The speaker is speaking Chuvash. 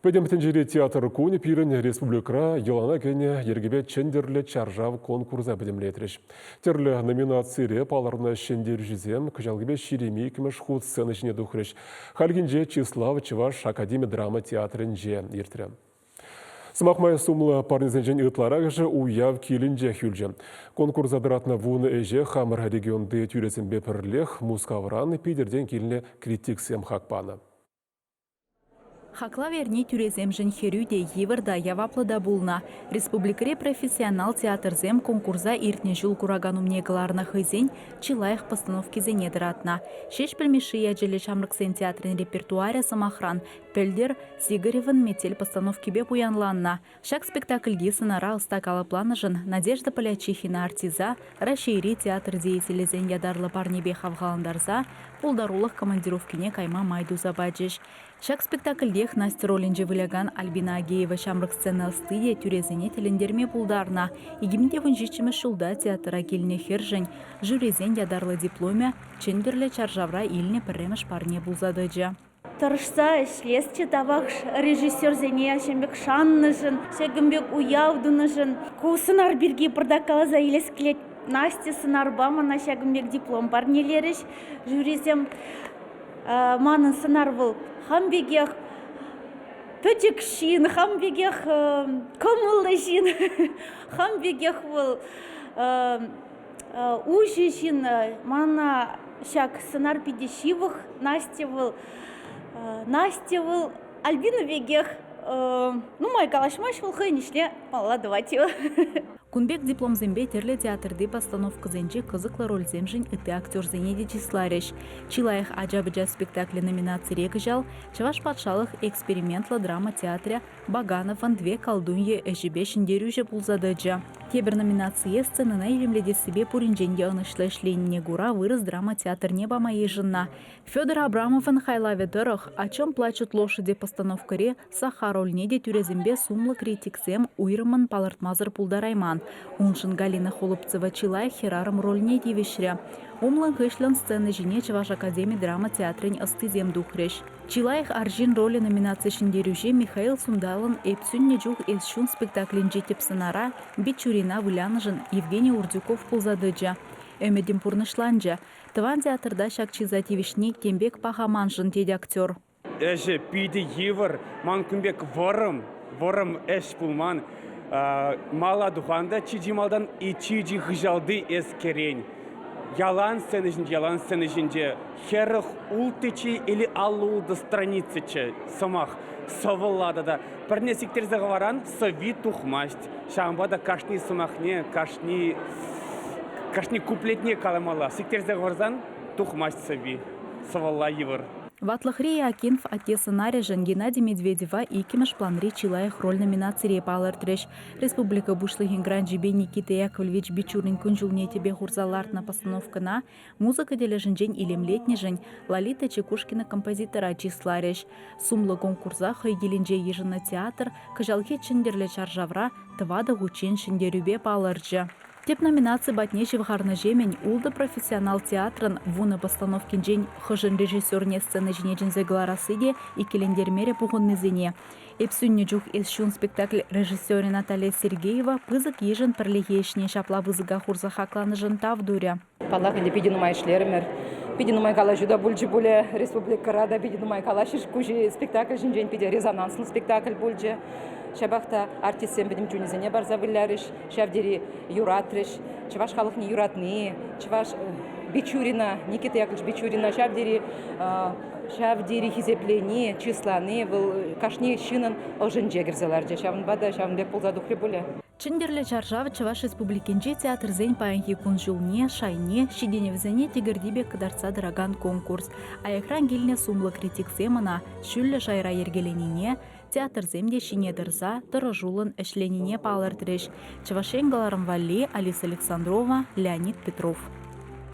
Пӗтӗм тӗнчери театр кунӗ пирӗн республикӑра йӑлана кӗнӗ йӗркепе чӗнтӗрлӗ чаршав конкурса пӗтӗмлетрӗҫ. Тӗрлӗ номинацире палӑрнӑ ҫӗнтерӳҫӗсем кӑҫалхипе 22-мӗш хут сцена ҫине тухрӗҫ. Хальхинче чыслав Чӑваш академи драма театрӗнче иртрӗ. Сӑмах май, сумлӑ парнесенчен ытларахӑшӗ уяв килӗнчех юлчӗ. Конкурса тӑратнӑ вунӑ ӗҫе хамӑр регионти тӳресемпе пӗрлех Мускавран, Питӗртен килнӗ критиксем хак панӑ. Хаклав эрни тӳресемшӗн хӗрӳ те, йывӑр та, яваплӑ та пулнӑ. Республикӑри профессионал театрсем конкурса иртнӗ ҫул куракан умне кӑларнӑ хӑйсен чи лайӑх постановкисене тӑратнӑ. Ҫеҫпӗл Мишши ячӗллӗ ҫамрӑксен театрӗн репертуарӗ, сӑмахран, пӗлтӗр Сигаревӑн «Метель» постановкипе пуянланнӑ. Ҫак спектакльти сӑнара ӑста калӑпланӑшӑн Надежда Полячихина артиста Раҫҫейри театр деятелӗсен ятарлӑ парнипе хавхалантарса пултарулӑх командировкине кайма май туса пачӗҫ. Ҫак спектакльтех Настя ролӗнче вылякан Альбина Агеева ҫамрӑк сцена ӑсти те тӳресене тӗлӗнтерме пултарнӑ. 2017 ҫулта театра килнӗ хӗршӗн жюрисен ятарлӑ дипломӗ чӗнтӗрлӗ чаршавра илнӗ пӗрремӗш парне пулса тӑчӗ. Тӑрӑшса ӗҫлесчӗ тавах режиссерсене ҫын пек шаннӑшӑн, ҫакӑн пек уяв тунӑшӑн. Ку сӑнар пирки пӑртак каласа илес килет. Настя сӑнарпа мана ҫакӑн пек диплом парнелерӗҫ жюрисем. Манӑн сӑнар вӑл хам пекех пӗчӗк ҫын, хам пекех кӑмӑллӑ ҫын, хам пекех вӑл уҫӑ ҫын. Мана ҫак сӑнар питӗ ҫывӑх. Настя вӑл Настя вӑл Альбина пекех нумай калаҫмасть вӑл, хӑйӗн ӗҫне малалла тӑвать. Кун пек дипломсемпе тӗрлӗ театрти постановкӑсенчи кӑсӑклӑ рольсемшӗн ытти актерсене те чысларӗҫ. Чи лайӑх ача-пӑча спектаклӗ номинацире кӑҫал Чӑваш патшалӑх экспериментлӑ драма театрӗ Багановӑн Две колдуньи ӗҫӗпе ҫӗнтерӳҫӗ пулса тӑчӗ. Тепӗр номинацие сценӑна илемлетессипе пуринчен те ӑнӑҫлӑ ӗҫленине кура вырӑс драма театрне пама йышӑннӑ. Федор Абрамовӑн хайлавӗ тӑрӑх «О чем плачут лошади» постановкӑри Саха рольне те тӳресемпе сумлӑ критиксем уйрӑммӑн палӑртмасӑр пултарайман. Уншӑн Галина Холопцева чи лайӑх хӗрарӑм рольне тивӗҫрӗ. Умлӑн-хыҫлӑн сцена ҫине Чӑваш академи драма театрӗн ӑстисем тухрӗҫ. Чи лайӑх арҫын ролӗ номинаци ҫӗнтерӳҫи Михаил Сундалӑн «Эп сӳннӗ чух эс ҫун» спектаклӗнчи тӗп сӑнара Бичурина вылянӑшӑн Евгений Урдюков пулса тӑчӗ. Ӗмӗтӗм пурнӑҫланчӗ. Тӑван театрта ҫак чыса тивӗҫни тем пек паха маншӑн, тет актер. Ӗҫӗ питӗ йывӑр. Ман кун пек вӑрӑм, вӑрӑм ӗҫ пулман. Мала тухан та чи-чи малтан и чи-чи хыҫалти эс кӗрен. Ялан сцена ҫинче, ялан сцена ҫинче 46-ччӗ или 56 страницӑччӗ сӑмах сӑвӑлла тата пӗрне сиктерсе хӑваран сӑвви тухмасть. Ҫавӑнпа та кашни сӑмахне, кашни кашни куплетне каламалла. Сиктерсе хӑварсан тухмасть сӑвви. Сӑвӑлла йывӑр. Ватлӑхри Иакинф атте сӑнарӗшӗн Геннадий Медведева иккӗмӗш планри чи лайӑх роль номинацире палӑртрӗҫ. Республика Пуҫлӑхӗн гранчӗпе Никита Яковлевич Бичурин кун-ҫулне тӗпе хурса лартнӑ постановкӑна музыка тӗлӗшӗнчен илемлетнӗшӗн Лолита Чекушкина композитора чысларӗҫ. Сумлӑ конкурса хӑй килӗнче йышӑннӑ театр кӑҫалхи Чӗнтӗрлӗ чаршавра тӑватӑ хутчен ҫӗнтерӳпе палӑрчӗ. Тӗп номинаци патне ҫывхарнӑҫемӗн ултӑ профессионал театрӑн вунӑ постановкинчен хӑшӗн режиссерне сцена ҫине чӗнсе кӑларасси те иккӗлентермерӗ пухӑннисене. Эп сӳннӗ чух эс ҫун спектакль режиссерӗ Наталья Сергеева пысӑк йышӑн пӗрлехи ӗҫне ҫапла пысӑка хурса хакланӑшӑн тав турӗ. Паллах, ӗнтӗ питӗ нумай ӗҫлерӗмӗр. Питӗ нумай калаҫу та пулчӗ пулӗ республикӑра та питӗ нумай калаҫрӗҫ. Ку спектакль ҫинчен питӗ резонанслӑ спектакль пулчӗ. Ҫапах та артистсем пӗтӗм чунӗсене парса вылярӗҫ, ҫав тери юратрӗҫ. Чӑваш халӑхне юратни, чӑваш Бичурина, Никита Яковлевич Бичурина ҫав тери ҫав тери хисеплени, чыслани вӑл кашни ҫыннӑн ӑшӗнче кӗрсе ларчӗ. Ҫавӑнпа та ҫавӑн пек пулса тухрӗ пулӗ. Чӗнтӗрлӗ чаршав Чӑваш Республикинчи театрсен паянхи кун-ҫулне, шайне, ҫитӗнӗвӗсене тӗкӗрти пек кӑтартса тӑракан конкурс. Аякран килнӗ сумлӑ критиксем ӑна ҫӳллӗ шайра йӗркеленине, театрсем те ҫине тӑрса тӑрӑшуллӑн ӗҫленине палӑртрӗҫ. Чӑваш Ен кӑларӑм валли Алиса Александрова, Леонид Петров.